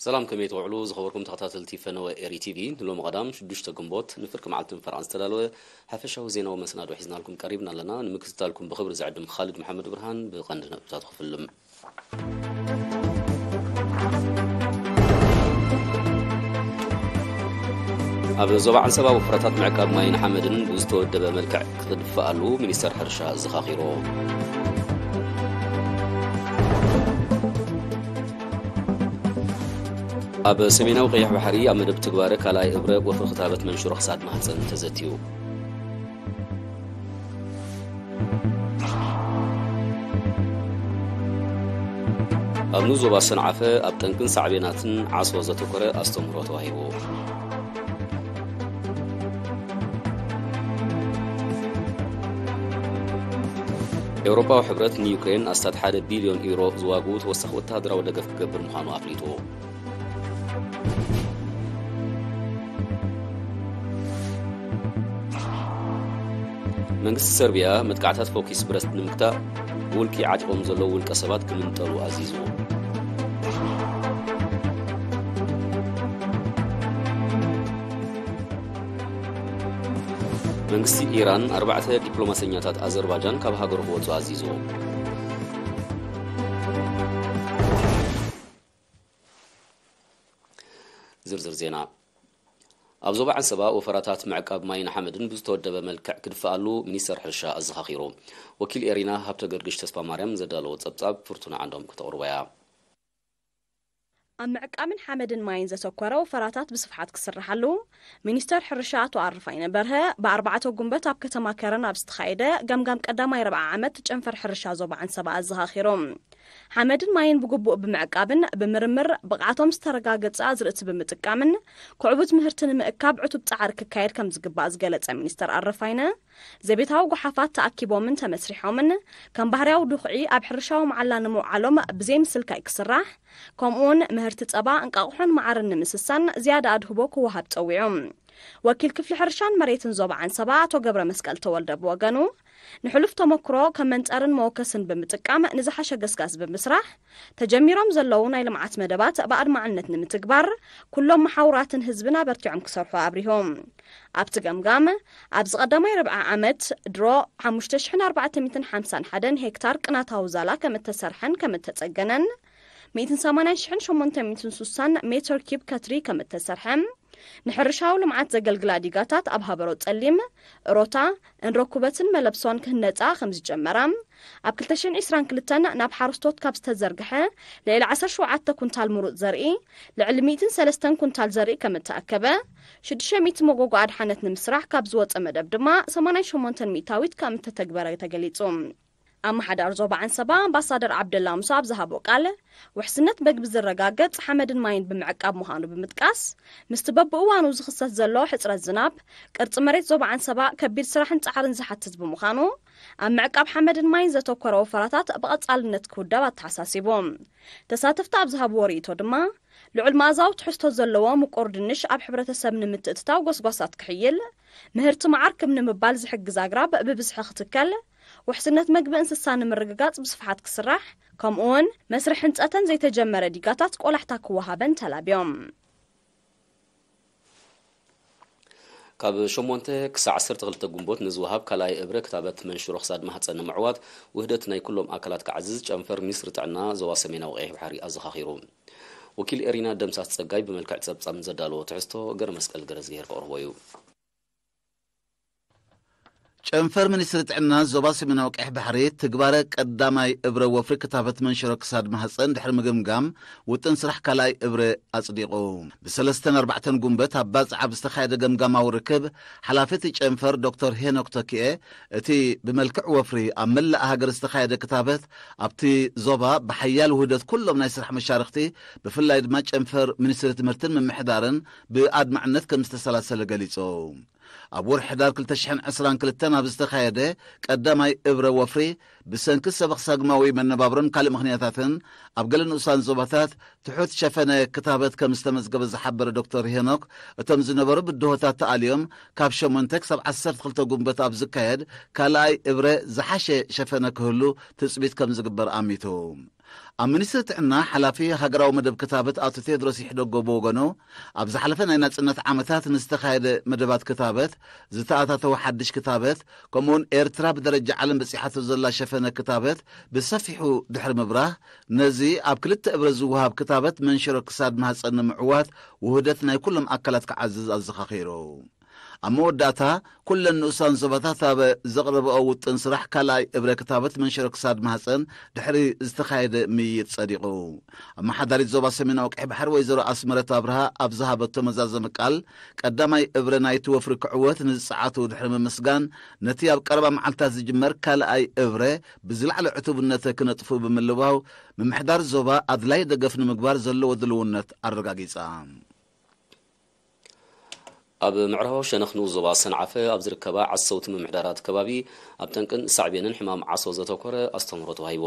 ሰላም፣ ከመይ ትውዕሉ ዝኸበርኩም ተኸታተልቲ ፈነወ ኤሪ ቲቪ? ንሎሚ ቀዳም ሽዱሽተ ግንቦት ንፍርቂ መዓልትን ፈረቓን ዝተዳለወ ሓፈሻዊ ዜናዊ መሰናዶ ሒዝናልኩም ቀሪብና ኣለና። ንምክትታልኩም ብኽብሪ ዝዕድም ኻልድ መሓመድ ብርሃን። ብቐንዲ ነጥብታቱ ክፍልም። ኣብ ዞባ ዓንሰባ ወፍረታት ምዕቃብ ማይን ሓመድን ብዝተወደበ መልክዕ ክድፋኣሉ ሚኒስተር ሕርሻ ኣዘኻኺሩ። ኣብ ሰሜናዊ ቀይሕ ባሕሪ ኣብ መደብ ትግባረ ካልኣይ እብረ ወፍሪ ክታበት መንሽሮ ክሳድ ማህፀን ተዘትዩ። ኣብ ንኡስ ዞባ ሰንዓፈ ኣብ ጠንቅን ሳዕቤናትን ዓሶ ዘተኮረ ኣስተምህሮ ተዋሂቡ። ኤውሮጳዊ ሕብረት ንዩክሬን ኣስታት ሓደ ቢልዮን ዩሮ ዝዋግኡ ተወሳኺ ወተሃደራዊ ደገፍ ክገብር ምዃኑ ኣፍሊጡ። መንግስቲ ሰርቢያ መጥቃዕታት ፎኪስ ብረስት ንምግታእ ብውልቂ ዓጢቖም ዘለዉ ውልቀ ሰባት ክምንጠሉ ኣዚዙ። መንግስቲ ኢራን ኣርባዕተ ዲፕሎማሰኛታት ኣዘርባጃን ካብ ሃገሩ ክወጹ ኣዚዙ። ዝርዝር ዜና። ኣብ ዞባ ዓንሰባ ወፈራታት ምዕቃብ ማይን ሓመድን ብዝተወደበ መልክዕ ክድፍኣሉ ሚኒስተር ሕርሻ ኣዘኻኺሩ። ወኪል ኤሪና ሃብተ ገርግሽ ተስፋ ማርያም ዘዳለዎ ጸብጻብ ፍርቱና ዓንዶም ከተቕርቦ እያ። ኣብ ምዕቃብን ሓመድን ማይን ዘተኮረ ወፈራታት ብስፍሓት ክስርሓሉ፣ ሚኒስተር ሕርሻ ኣቶ ኣረፋይነ በርሀ ብኣርባዕተ ጉንበት ኣብ ከተማ ከረን ኣብ ዝተኻየደ ገምጋም ቀዳማይ ረብዓ ዓመት ጨንፈር ሕርሻ ዞባ ዓንሰባ ኣዘኻኺሩ። ሓመድን ማይን ብግቡእ ብምዕቃብን ብምርምር ብቕዓቶም ዝተረጋገጸ ኣዝርእቲ ብምጥቃምን ክዕቡት ምህርቲ ንምእካብ ዕቱብ ጻዕሪ ክካየድ ከም ዝግባእ ዝገለጸ ሚኒስተር ኣረፋይነ፣ ዘቤታዊ ጓሓፋት ተኣኪቦምን ተመስሪሖምን ከም ባህርያዊ ድኹዒ ኣብ ሕርሻዊ መዓላ ንምውዓሎም ብዘይ ምስልካይ ክስራሕ፣ ከምኡውን ምህርቲ ጸባ፣ እንቃቑሖን መዓርን ንምስሳን ዝያዳ ኣድህቦ ክወሃብ ጸዊዑ። ወኪል ክፍሊ ሕርሻን መሬትን ዞባ ዓንሰባ ኣቶ ገብረ መስቀል ተወልደ ብወገኑ፣ ንሕሉፍ ተመክሮ ከም መንጸርን መወከስን ብምጥቃም ንዝሓሸ ገስጋስ ብምስራሕ፣ ተጀሚሮም ዘለዉ ናይ ልምዓት መደባት ብኣድማዕነት ንምትግባር ኩሎም መሓውራትን ህዝብን ኣበርቲዖም ክሰርሑ ኣብሪሆም። ኣብቲ ገምጋም፣ ኣብዚ ቀዳማይ ርብዓ ዓመት ድሮ ሓሙሽተ ሽሕን ኣርባዕተ ሚእትን ሓምሳን ሓደን ሄክታር ቅናታዊ ዛላ ከም እተሰርሐን ከም እተጸገነን፣ ሚእትን ሰማንያን ሽሕን ሸሞንተ ሚእትን ሱሳን ሜትር ኪብ ከትሪ ከም እተሰርሐ፣ ንሕርሻዊ ልምዓት ዘገልግላ ዲጋታት ኣብ ሃበሮ ጸሊም፣ እሮታ፣ እንረኩበትን መለብሶን ክህነጻ ከም ዝጀመራ፣ ኣብ ክልተ ሽሕን ዕስራን ክልተን ናብ ሓረስቶት ካብ ዝተዘርግሐ ልዕሊ ዓሰርተ ሸውዓተ ኩንታል ምሩጽ ዘርኢ፣ ልዕሊ ሚእትን ሰለስተን ኩንታል ዘርኢ ከም እተኣከበ፣ ሽዱሽተ ሚእቲ መጎጎ ኣድሓነት ንምስራሕ ካብ ዝወጸ መደብ ድማ ሰማንያን ሸሞንተን ሚእታዊት ከም እተተግበረ ተገሊጹ። ኣመሓዳሪ ዞባ ዓንሰባ ኣምባሳደር ዓብደላ ሙሳ ኣብ ዝሃቦ ቃል፣ ውሕስነት መግቢ ዝረጋገጽ ሓመድን ማይን ብምዕቃብ ምዃኑ ብምጥቃስ፣ ምስቲ በብእዋኑ ዝኽሰት ዘሎ ሕጽረት ዝናብ፣ ቅርጺ መሬት ዞባ ዓንሰባ ከቢድ ስራሕን ጻዕርን ዝሓትት ብምዃኑ፣ ኣብ ምዕቃብ ሓመድን ማይን ዘተኮረ ወፈራታት ብቐጻልነት ክውደብ ኣተሓሳሲቡ። ተሳተፍቲ ኣብ ዝሃብዎ ርእይቶ ድማ፣ ልዑል መኣዛዊ ትሕዝቶ ዘለዎ ምቁር ድንሽ ኣብ ሕብረተሰብ ንምትእትታው ጎስጓሳት ክሕይል፣ ምህርቲ መዓር ክብ ንምባል ዝሕግዝ ኣግራብ ብብዝሒ ክትከል፣ ውሕስነት መግቢ እንስሳ ንምርግጋጽ ብስፍሓት ክስራሕ፣ ከምኡውን መስርሕ ህንጸተን ዘይተጀመረ ዲጋታት ቆላሕታ ክወሃበን ተላብዮም። ካብ ሸሞንተ ክሳዕ ዓሰርተ ክልተ ግንቦት ንዝወሃብ ካልኣይ እብረ ክታበት መንሽሮ ክሳድ ማህፀን ንምዕዋት ውህደት ናይ ኩሎም ኣካላት ክዓዝዝ ጨንፈር ሚኒስትሪ ጥዕና ዞባ ሰሜናዊ ቀይሕ ባሕሪ ኣዘኻኺሩ። ወኪል ኤሪና ደምሳስ ጸጋይ ብመልክዕ ጸብጻብ ንዘዳለዎ ትሕዝቶ ገረ መስቀል ገረዝግሄር ከቕርቦ እዩ። ጨንፈር ሚኒስትሪ ጥዕና ዞባ ሰሜናዊ ቀይሕ ባሕሪ ትግባረ ቀዳማይ እብረ ወፍሪ ክታበት መንሽሮ ክሳድ ማህፀን ድሕሪ ምግምጋም ውጥን ስራሕ ካልኣይ እብረ ኣጽዲቑ። ብሰለስተን ኣርባዕተን ጉንበት ኣብ ባጽዕ ኣብ ዝተኻየደ ገምጋማዊ ርክብ፣ ሓላፊ እቲ ጨንፈር ዶክተር ሄኖክ ተኪኤ፣ እቲ ብመልክዕ ወፍሪ ኣብ መላእ ሃገር ዝተኻየደ ክታበት ኣብቲ ዞባ ብሓያል ውህደት ኩሎም ናይ ስራሕ መሻርኽቲ፣ ብፍላይ ድማ ጨንፈር ሚኒስትሪ ትምህርትን ምምሕዳርን ብኣድማዕነት ከም ዝተሰላሰለ ገሊጹ። ኣብ ወርሒ ሕዳር ክልተ ሽሕን ዕስራን ክልተን ኣብ ዝተኻየደ ቀዳማይ እብረ ወፍሪ፣ ብሰንኪ ሰበኽ ሳግማዊ መነባብሮን ካልእ ምኽንያታትን ኣብ ገለ ንኡሳን ዞባታት ትሑት ሸፈነ ክታበት ከም ዝተመዝገበ ዝሓበረ ዶክተር ሄኖክ፣ እቶም ዝነበሩ ብድሆታት ተኣልዮም ካብ ሸሞንተ ክሳብ ዓሰርተ ክልተ ጉንበት ኣብ ዝካየድ ካልኣይ እብረ ዝሓሸ ሸፈነ ክህሉ ትጽቢት ከም ዝግበር ኣሚቱ። ኣብ ሚኒስትሪ ጥዕና ሓላፊ ሃገራዊ መደብ ክታበት ኣቶ ቴድሮስ ይሕደጎ ብወገኑ፣ ኣብ ዝሓለፈ ናይ ናጽነት ዓመታት ንዝተኻየደ መደባት ክታበት፣ ዝተኣታተወ ሓድሽ ክታበት፣ ከምኡውን ኤርትራ ብደረጃ ዓለም በጺሓቶ ዘላ ሸፈነ ክታበት ብሰፊሑ ድሕሪ ምብራህ፣ ነዚ ኣብ ክልተ እብረ ዝወሃብ ክታበት መንሸሮ ክሳድ ማህጸን ንምዕዋት ውህደት ናይ ኩሎም ኣካላት ክዓዝዝ ኣዘኻኺሩ። ኣብ መወዳእታ፣ ኩለን ንኡሳን ዞባታት ኣብ ዘቕረበኦ ውጥን ስራሕ ካልኣይ እብረ ክታበት መንሸሮ ክሳድ ማህጸን ድሕሪ ዝተኻየደ ምይይጥ ጸዲቑ። ኣመሓዳሪት ዞባ ሰሜናዊ ቀይሕ ባሕሪ ወይዘሮ ኣስመረት ኣብርሃ ኣብ ዝሃበቶ መዛዘሚ ቃል፣ ቀዳማይ እብረ ናይቲ ወፍሪ ክዕወት ንዝጸዓቱ ድሕሪ ምምስጋን፣ ነቲ ኣብ ቀረባ መዓልታት ዝጅመር ካልኣይ እብረ ብዝለዓለ ዕቱብነት ክነጥፉ ብምልባው፣ ምምሕዳር ዞባ ኣድላይ ደገፍ ንምግባር ዘለዎ ድልውነት ኣረጋጊጻ። ኣብ ምዕራባዊ ሸነኽ ንኡስ ዞባ ሰንዓፈ ኣብ ዝርከባ ዓሰውቲ ምምሕዳራት ከባቢ ኣብ ጠንቅን ሳዕቤንን ሕማም ዓሶ ዘተኮረ ኣስተምህሮ ተዋሂቡ።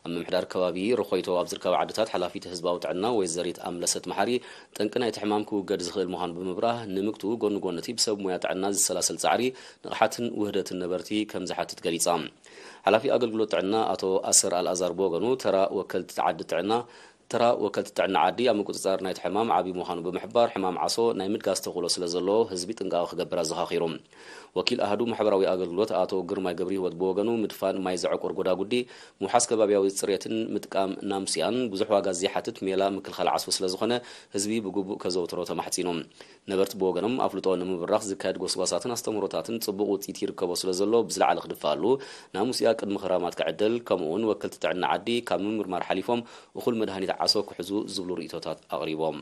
ኣብ ምምሕዳር ከባቢ ርኾይቶ ኣብ ዝርከባ ዓድታት ሓላፊት ህዝባዊ ጥዕና ወይዘሪት ኣምለሰት መሓሪ፣ ጠንቂ ናይቲ ሕማም ክውገድ ዝኽእል ምዃኑ ብምብራህ፣ ንምግትኡ ጎኒ ጎኒ እቲ ብሰብ ሞያ ጥዕና ዝሰላሰል ጻዕሪ፣ ንቕሓትን ውህደትን ነበርቲ ከም ዝሓትት ገሊጻ። ሓላፊ ኣገልግሎት ጥዕና ኣቶ ኣሰር ኣልኣዛር ብወገኑ፣ ተራ ወከልቲ ዓዲ ጥዕና ተራ ወከልቲ ጥዕና ዓዲ ኣብ ምቁጽጻር ናይቲ ሕማም ዓቢ ምዃኑ ብምሕባር፣ ሕማም ዓሶ ናይ ምድጋስ ተኽእሎ ስለ ዘለዎ፣ ህዝቢ ጥንቃቐ ክገብር ኣዘኻኺሩ። ወኪል ኣሃዱ ማሕበራዊ ኣገልግሎት ኣቶ ግርማይ ገብረህይወት ብወገኑ፣ ምድፋን ማይ ዘዕቁር ጎዳጉዲ፣ ምውሓስ ከባብያዊ ጽሬትን ምጥቃም ናምስያን ብዙሕ ዋጋ ዘይሓትት ሜላ ምክልኻል ዓሶ ስለ ዝኾነ፣ ህዝቢ ብግቡእ ከዘውትሮ ተማሕጺኑ። ነበርቲ ብወገኖም፣ ኣፍልጦ ንምብራኽ ዝካየድ ጎስጓሳትን ኣስተምህሮታትን ጽቡቕ ውጽኢት ይርከቦ ስለ ዘሎ፣ ብዝለዓለ ክድፋኣሉ፣ ናሙስያ ቅድሚ ክራማት ክዕደል፣ ከምኡ'ውን ወከልቲ ጥዕና ዓዲ ካብ ምምርማር ሓሊፎም እኹል መድሃኒት ዓሶ ክሕዙ ዝብሉ ርእይቶታት ኣቕሪቦም።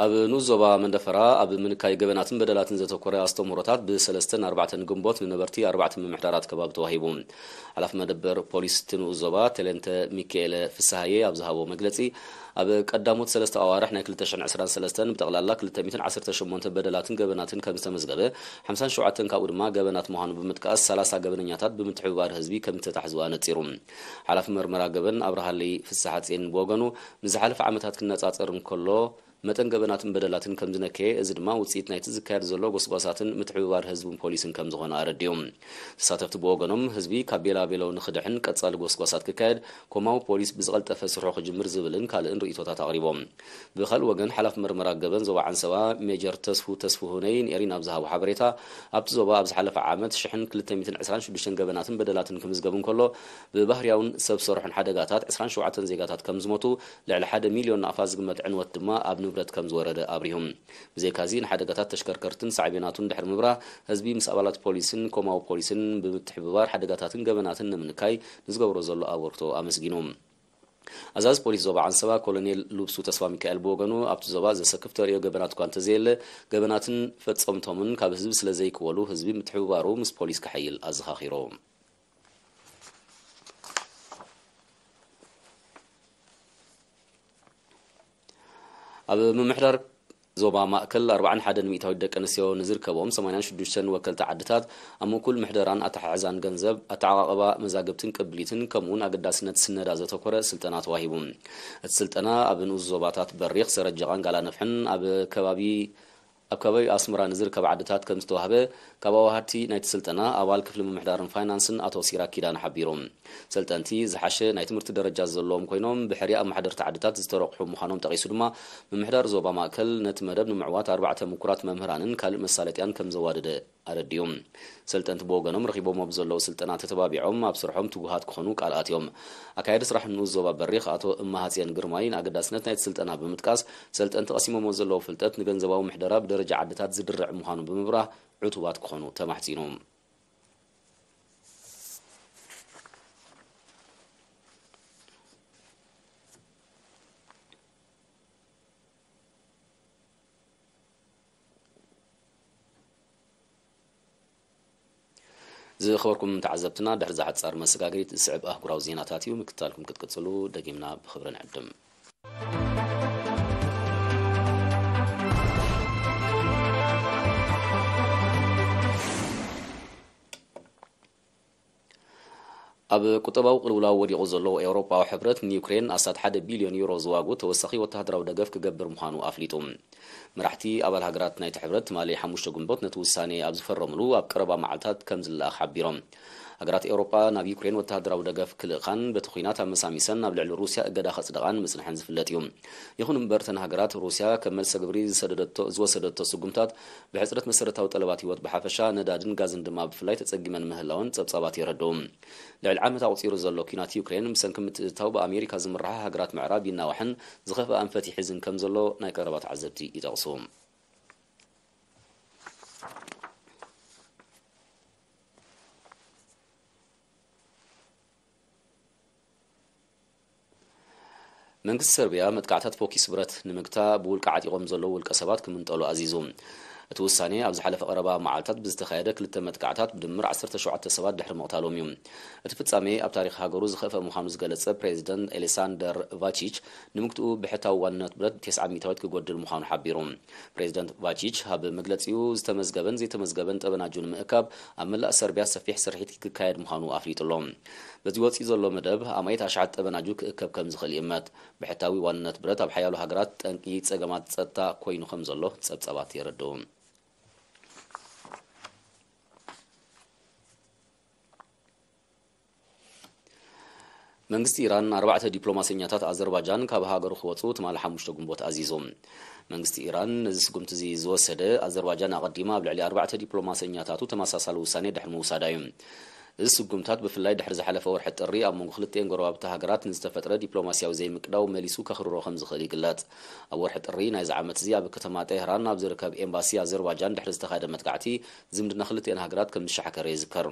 ኣብ ንኡስ ዞባ መንደፈራ ኣብ ምንካይ ገበናትን በደላትን ዘተኮረ ኣስተምህሮታት ብ3ን ኣርባዕተን ግንቦት ንነበርቲ ኣርባዕተ ምምሕዳራት ከባቢ ተዋሂቡ። ሓላፊ መደበር ፖሊስ እቲ ንኡስ ዞባ ተለንተ ሚካኤለ ፍስሃየ ኣብ ዝሃቦ መግለጺ፣ ኣብ ቀዳሞት ሰለስተ ኣዋርሕ ናይ ክልተ ሽሕን ዕስራን ሰለስተን ብጠቕላላ ክልተ ሚእትን ዓሰርተ ሸሞንተ በደላትን ገበናትን ከም ዝተመዝገበ፣ ሓምሳን ሸውዓተን ካብኡ ድማ ገበናት ምዃኑ ብምጥቃስ፣ ሰላሳ ገበነኛታት ብምትሕብባር ህዝቢ ከም ዝተታሕዙ ኣነጺሩ። ሓላፊ መርመራ ገበን ኣብርሃለይ ፍስሓጽየን ብወገኑ፣ ንዝሓለፈ ዓመታት ክነጻጸር እንከሎ፣ መጠን ገበናትን በደላትን ከም ዝነከየ፣ እዚ ድማ ውጽኢት ናይቲ ዝካየድ ዘሎ ጎስጓሳትን ምትሕብባር ህዝብን ፖሊስን ከም ዝኾነ ኣረዲኡ። ተሳተፍቲ ብወገኖም፣ ህዝቢ ካብ ቤላቤሎ ንኽድሕን ቀጻሊ ጎስጓሳት ክካየድ፣ ኮማዊ ፖሊስ ብዝቐልጠፈ ስርሑ ክጅምር ዝብልን ካልእን ርእይቶታት ኣቕሪቦም። ብኻልእ ወገን፣ ሓላፊ መርመራ ገበን ዞባ ዓንሰባ ሜጀር ተስፉ ተስፉሁነይ ንኤሪና ኣብ ዝሃቦ ሓበሬታ፣ ኣብቲ ዞባ ኣብ ዝሓለፈ ዓመት ሽሕን ክልተ ሚእትን ዕስራን ሽዱሽተን ገበናትን በደላትን ክምዝገብ እንከሎ፣ ብባህርያውን ሰብ ሰርሑን ሓደጋታት ዕስራን ሸውዓተን ዜጋታት ከም ዝሞቱ፣ ልዕሊ ሓደ ሚልዮን ናቕፋ ዝግመት ዕንወት ድማ ኣብ ንብረት ከም ዝወረደ ኣብሪሁ። ብዘይካዚ፣ ንሓደጋታት ተሽከርከርትን ሳዕቤናቱን ድሕሪ ምብራህ፣ ህዝቢ ምስ ኣባላት ፖሊስን ኮማዊ ፖሊስን ብምትሕብባር ሓደጋታትን ገበናትን ንምንካይ ንዝገብሮ ዘሎ ኣበርክቶ ኣመስጊኑ። ኣዛዚ ፖሊስ ዞባ ዓንሰባ ኮሎኔል ሉብሱ ተስፋ ሚካኤል ብወገኑ፣ ኣብቲ ዞባ ዘሰክፍ ተርእዮ ገበናት እኳ እንተዘየለ፣ ገበናትን ፈጸምቶምን ካብ ህዝቢ ስለ ዘይክወሉ፣ ህዝቢ ምትሕብባሩ ምስ ፖሊስ ክሓይል ኣዘኻኺሩ። ኣብ ምምሕዳር ዞባ ማእከል ኣርባዓን ሓደን ሚእታዊት ደቂ ኣንስትዮ ንዝርከቦም ሰማንያን ሽዱሽተን ወከልቲ ዓድታት ኣብ ምእኩል ምሕደራን ኣተሓሕዛን ገንዘብ፣ ኣተዓቓቕባ መዛግብትን ቅብሊትን ከምኡውን ኣገዳስነት ስነዳ ዘተኮረ ስልጠና ተዋሂቡ። እቲ ስልጠና ኣብ ንኡስ ዞባታት በሪኽ፣ ሰረጀቓን ጋላነፍሕን ኣብ ከባቢ ኣብ ከባቢ ኣስመራ ንዝርከብ ዓድታት ከም ዝተዋህበ ካብ ኣዋሃድቲ ናይቲ ስልጠና ኣባል ክፍሊ ምምሕዳርን ፋይናንስን ኣቶ ሲራክ ኪዳነ ሓቢሩ። ሰልጠንቲ ዝሓሸ ናይ ትምህርቲ ደረጃ ዘለዎም ኮይኖም፣ ብሕሪ ኣመሓደርቲ ዓድታት ዝተረቑሑ ምዃኖም ጠቒሱ ድማ፣ ምምሕዳር ዞባ ማእከል ነቲ መደብ ንምዕዋት ኣርባዕተ ምኩራት መምህራንን ካልእ መሳለጥያን ከም ዘዋደደ ኣረዲኡ። ሰልጠንቲ ብወገኖም ረኺቦሞ ብዘለዉ ስልጠና ተተባቢዖም ኣብ ስርሖም ትጉሃት ክኾኑ ቃል ኣትዮም። ኣካያዲ ስራሕ ንኡስ ዞባ በሪኽ ኣቶ እማሃጽዮን ግርማይ ንኣገዳስነት ናይቲ ስልጠና ብምጥቃስ፣ ሰልጠንቲ ቀሲሞሞ ዘለዉ ፍልጠት ንገንዘባዊ ምሕደራ ብደረጃ ዓድታት ዝድርዕ ምዃኑ ብምብራህ ዕቱባት ክኾኑ ተማሕጺኑ። ዝኸበርኩም ተዓዘብትና፣ ድሕሪ እዛ ሓጻር መሰጋገሪት ዝስዕብ ኣህጉራዊ ዜናታት እዩ። ምክትታልኩም ክትቅጽሉ ደጊምና ብኽብሪ ንዕድም። ኣብ ቁጠባዊ ቅልውላው ወዲቑ ዘሎ ኤውሮጳዊ ሕብረት፣ ንዩክሬን ኣስታት ሓደ ቢልዮን ዩሮ ዝዋግኡ ተወሳኺ ወተሃደራዊ ደገፍ ክገብር ምዃኑ ኣፍሊጡ። መራሕቲ ኣባል ሃገራት ናይቲ ሕብረት፣ ትማሊ ሓሙሽተ ግንቦት ነቲ ውሳኔ ኣብ ዝፈረምሉ፣ ኣብ ቀረባ መዓልታት ከም ዝለኣኽ ሓቢሮም። ሃገራት ኤውሮጳ ናብ ዩክሬን ወተሃደራዊ ደገፍ ክልእኻን፣ በቲ ኲናት ኣመሳሚሰን ኣብ ልዕሊ ሩስያ እገዳ ከጽድቓን ምጽንሐን ዝፍለጥ እዩ። ይኹን እምበር፣ እተን ሃገራት፣ ሩስያ ከም መልሰ ግብሪ ዝሰደደቶ፣ ዝወሰደቶ ስጉምታት፣ ብሕጽረት መሰረታዊ ጠለባት ህይወት ብሓፈሻ፣ ነዳድን ጋዝን ድማ ብፍላይ ተጸጊመን ምህላወን ጸብጻባት የረድኡ። ልዕሊ ዓመት ኣቑጺሩ ዘሎ ኲናት ዩክሬን፣ ብሰንኪ ምትእትታው ብኣሜሪካ ዝምርሓ ሃገራት ምዕራብ ይናዋሕን ዝኸፍኣ ኣንፈት ይሕዝን ከም ዘሎ ናይ ቀረባ ተዓዘብቲ ይጠቕሱ። መንግስቲ ሰርቢያ መጥቃዕታት ፎኪስ ብረት ንምግታ ብውልቂ ዓጢቖም ዘለዉ ውልቀ ሰባት ክምንጠሉ ኣዚዙ። እቲ ውሳኔ ኣብ ዝሓለፈ ቀረባ መዓልታት ብዝተኻየደ ክልተ መጥቃዕታት ብድምር ዓሰርተ ሸውዓተ ሰባት ድሕሪ ምቕታሎም እዩ። እቲ ፍጻሜ ኣብ ታሪኽ ሃገሩ ዝኸፍአ ምዃኑ ዝገለጸ ፕሬዚደንት ኤሌሳንደር ቫቺች፣ ንምግትኡ ብሕታዊ ዋንነት ብረት ተስዓ ሚእታዊት ክጎድል ምዃኑ ሓቢሩ። ፕሬዚደንት ቫቺች ኣብ መግለጺኡ፣ ዝተመዝገበን ዘይተመዝገበን ጠበናጁ ንምእካብ ኣብ መላእ ሰርቢያ ሰፊሕ ስርሒት ክካየድ ምዃኑ ኣፍሊጡ ኣሎ። በዚ ወጺኡ ዘሎ መደብ፣ ኣማኢት ኣሽሓት ጠበናጁ ክእከብ ከም ዝኽእል ይእመት። ብሕታዊ ዋንነት ብረት ኣብ ሓያሎ ሃገራት ጠንቂ ጸገማት ጸጥታ ኮይኑ ከም ዘሎ ጸብጻባት የረድኡ። መንግስቲ ኢራን ኣርባዕተ ዲፕሎማሰኛታት ኣዘርባጃን ካብ ሃገሩ ክወጹ ትማሊ ሓሙሽተ ግንቦት ኣዚዙ። መንግስቲ ኢራን ነዚ ስጉምቲ እዚ ዝወሰደ፣ ኣዘርባጃን ኣቐዲማ ኣብ ልዕሊ ኣርባዕተ ዲፕሎማሰኛታቱ ተመሳሳሊ ውሳኔ ድሕሪ ምውሳዳ እዩ። እዚ ስጉምታት ብፍላይ ድሕሪ ዝሓለፈ ወርሒ ጥሪ ኣብ መንጎ ክልቲኤን ጎረባብቲ ሃገራት ንዝተፈጥረ ዲፕሎማስያዊ ዘይምቅዳው መሊሱ ከኽርሮ ከም ዝኽእል ይግለጽ። ኣብ ወርሒ ጥሪ ናይዚ ዓመት እዚ ኣብ ከተማ ጤህራን ኣብ ዝርከብ ኤምባሲ ኣዘርባጃን ድሕሪ ዝተኻየደ መጥቃዕቲ ዝምድና ክልቲኤን ሃገራት ከም ዝሻሕከረ ይዝከር።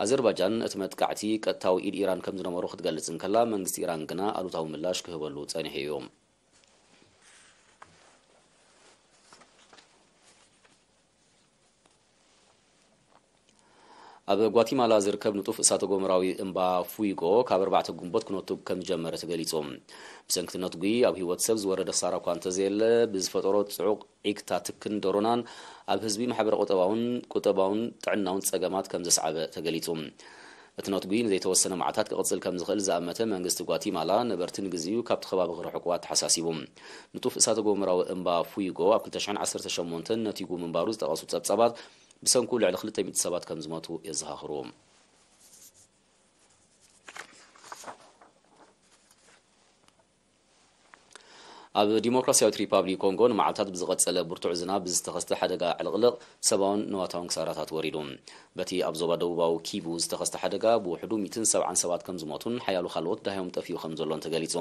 ኣዘርባጃን እቲ መጥቃዕቲ ቀጥታዊ ኢድ ኢራን ከም ዝነበሮ ክትገልጽ እንከላ፣ መንግስቲ ኢራን ግና ኣሉታዊ ምላሽ ክህበሉ ጸኒሑ እዩ። ኣብ ጓቲማላ ዝርከብ ንጡፍ እሳተ ጎመራዊ እምባ ፉይጎ ካብ ኣርባዕተ ግንቦት ክነቱ ከም ዝጀመረ ተገሊጹ። ብሰንኪ እቲ ነትጒ ኣብ ህይወት ሰብ ዝወረደ ክሳራ እኳ እንተዘየለ፣ ብዝፈጠሮ ጽዑቕ ዒግታ ትክን ደሮናን ኣብ ህዝቢ ማሕበረ ቁጠባውን፣ ቁጠባውን ጥዕናውን ጸገማት ከም ዘስዓበ ተገሊጹ። እቲ ነትጒ ንዘይተወሰነ መዓልታት ክቕጽል ከም ዝኽእል ዝኣመተ መንግስቲ ጓቲማላ፣ ነበርቲ ንግዚኡ ካብቲ ከባቢ ክርሕቁ ኣተሓሳሲቡ። ንጡፍ እሳተ ጎመራዊ እምባ ፉይጎ ኣብ ክልተ ሽሕን ዓሰርተ ሸሞንተን ነቲጉ ምንባሩ ዝጠቐሱ ጸብጻባት፣ ብሰንኩ ልዕሊ ክልተ ሚእቲ ሰባት ከም ዝሞቱ የዘኻኽሩ። ኣብ ዲሞክራሲያዊት ሪፓብሊክ ኮንጎ ንመዓልታት ብዝቐጸለ ብርቱዕ ዝናብ ብዝተኸስተ ሓደጋ ዕልቕልቕ ሰብኣውን ንዋታውን ክሳራታት ወሪዱ። በቲ ኣብ ዞባ ደቡባዊ ኪቡ ዝተኸስተ ሓደጋ ብውሕዱ ሚእትን ሰብዓን ሰባት ከም ዝሞቱን ሓያሎ ካልኦት ደሃዮም ጠፊኡ ከም ዘሎን ተገሊጹ።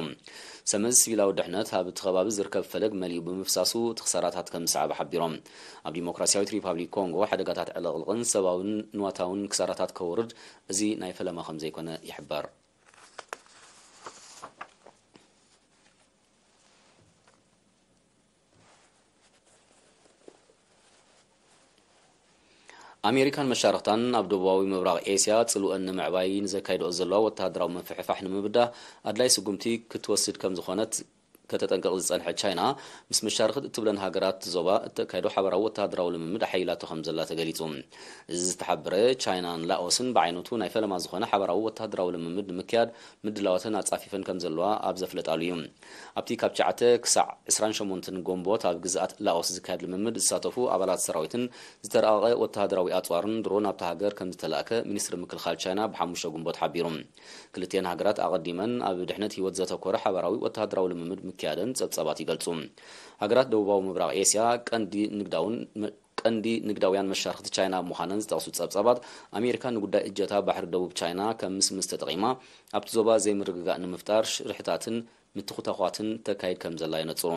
ሰመዚ ሲቪላዊ ድሕነት ኣብቲ ከባቢ ዝርከብ ፈለግ መሊኡ ብምፍሳሱ እቲ ክሳራታት ከም ዝሰዓበ ሓቢሮም። ኣብ ዲሞክራሲያዊት ሪፓብሊክ ኮንጎ ሓደጋታት ዕልቕልቕን ሰብኣውን ንዋታውን ክሳራታት ከውርድ እዚ ናይ ፈለማ ከም ዘይኮነ ይሕበር። ኣሜሪካን መሻርኽታን ኣብ ደቡባዊ ምብራቕ ኤስያ ጽልወን ንምዕባይ ንዘካይድኦ ዘለዋ ወተሃደራዊ ምፍሕፋሕ ንምብዳህ ኣድላይ ስጉምቲ ክትወስድ ከም ዝኾነት ከተጠንቅቕ ዝጸንሐት ቻይና፣ ምስ መሻርኽት እትብለን ሃገራት ዞባ እተካይዶ ሓበራዊ ወተሃደራዊ ልምምድ ኣሓይላቶ ከም ዘላ ተገሊጹ። እዚ ዝተሓበረ፣ ቻይናን ላኦስን ብዓይነቱ ናይ ፈለማ ዝኾነ ሓበራዊ ወተሃደራዊ ልምምድ ንምክያድ ምድላዋተን ኣጻፊፈን ከም ዘለዋ ኣብ ዘፍለጣሉ እዩ። ኣብቲ ካብ ትሽዓተ ክሳዕ ዕስራን ሸሞንተን ግንቦት ኣብ ግዝኣት ላኦስ ዝካየድ ልምምድ ዝሳተፉ ኣባላት ሰራዊትን ዝተራቐቐ ወተሃደራዊ ኣጽዋርን ድሮ ናብታ ሃገር ከም ዝተላእከ ሚኒስትሪ ምክልኻል ቻይና ብሓሙሽተ ግንቦት ሓቢሩ። ክልቲኤን ሃገራት ኣቐዲመን ኣብ ድሕነት ህይወት ዘተኮረ ሓባራዊ ወተሃደራዊ ልምምድ ምክያደን ጸብጻባት ይገልጹ። ሃገራት ደቡባዊ ምብራቕ ኤስያ ቀንዲ ንግዳውን ቀንዲ ንግዳውያን መሻርኽቲ ቻይና ምዃነን ዝጠቕሱ ጸብጻባት፣ ኣሜሪካ ንጉዳይ እጀታ ባሕሪ ደቡብ ቻይና ከም ምስምስ ተጠቒማ፣ ኣብቲ ዞባ ዘይምርግጋእ ንምፍጣር ሽርሕታትን ምትኹታዃትን ተካይድ ከም ዘላ የነጽሩ።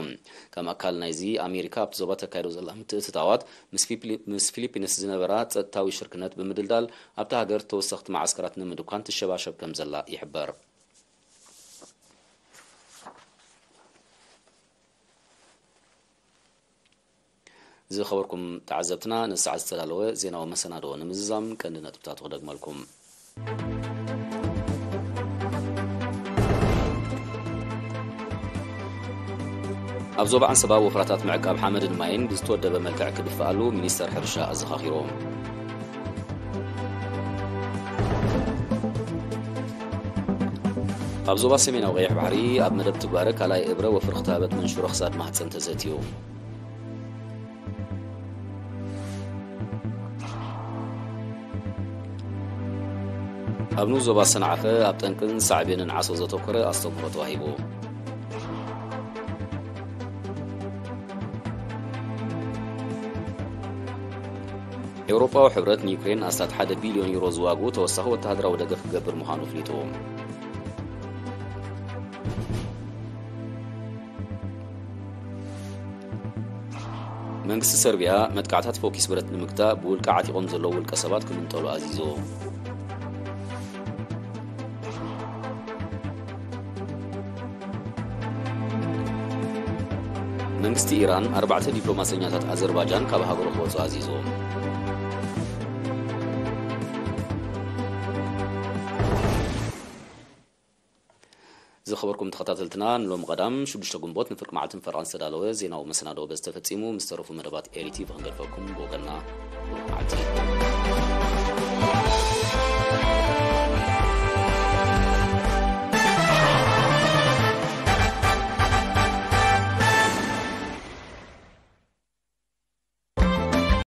ከም ኣካል ናይዚ፣ ኣሜሪካ ኣብቲ ዞባ ተካይዶ ዘላ ምትእትታዋት፣ ምስ ፊፕሊ-፣ ምስ ፊሊፒንስ ዝነበራ ጸጥታዊ ሽርክነት ብምድልዳል፣ ኣብታ ሃገር ተወሰኽቲ መዓስከራት ንምድኳን ትሸባሸብ ከም ዘላ ይሕበር። ዝኸበርኩም ተዓዘብትና፣ ንሰዓት ዝተዳለወ ዜናዊ መሰናድኦ ንምዝዛም ቀንዲ ነጥብታቱ ክደግመልኩም። ኣብ ዞባ ዓንሰባ ወፍራታት ምዕቃብ ሓመድን ማይን ብዝተወደበ መልክዕ ክድፍኣሉ ሚኒስተር ሕርሻ ኣዘኻኺሩ። ኣብ ዞባ ሰሜናዊ ቀይሕ ባሕሪ ኣብ መደብ ትግባረ ካልኣይ እብረ ወፍሪ ክታበት መንሽሮ ክሳድ ማህፀን ተዘትዩ። ኣብ ንኡስ ዞባ ሰንዓፈ ኣብ ጠንቅን ሳዕቤንን ዓሶ ዘተኮረ ኣስተምህሮ ተዋሂቡ። ኤውሮጳዊ ሕብረት ንዩክሬን ኣስታት ሓደ ቢልዮን ዩሮ ዝዋግኡ ተወሳኺ ወተሃደራዊ ደገፍ ክገብር ምዃኑ ኣፍሊጡ። መንግስቲ ሰርቢያ መጥቃዕታት ፎኪስ ብረት ንምግታእ ብውልቂ ዓጢቖም ዘለዉ ውልቀ ሰባት ክምንጠሉ ኣዚዙ። መንግስቲ ኢራን ኣርባዕተ ዲፕሎማሰኛታት ኣዘርባጃን ካብ ሃገሩ ክወፁ ኣዚዙ። ዝኸበርኩም ተኸታተልትና፣ ንሎሚ ቀዳም ሽዱሽተ ግንቦት ንፍርቂ መዓልትን ፈረቓን ዝተዳለወ ዜናዊ መሰናድኦ በዚ ተፈጺሙ። ምስ ተረፉ መደባት ኤሪ ቲቪ ክንገድፈኩም። ብወገንና፣ ብሩኽ መዓልቲ።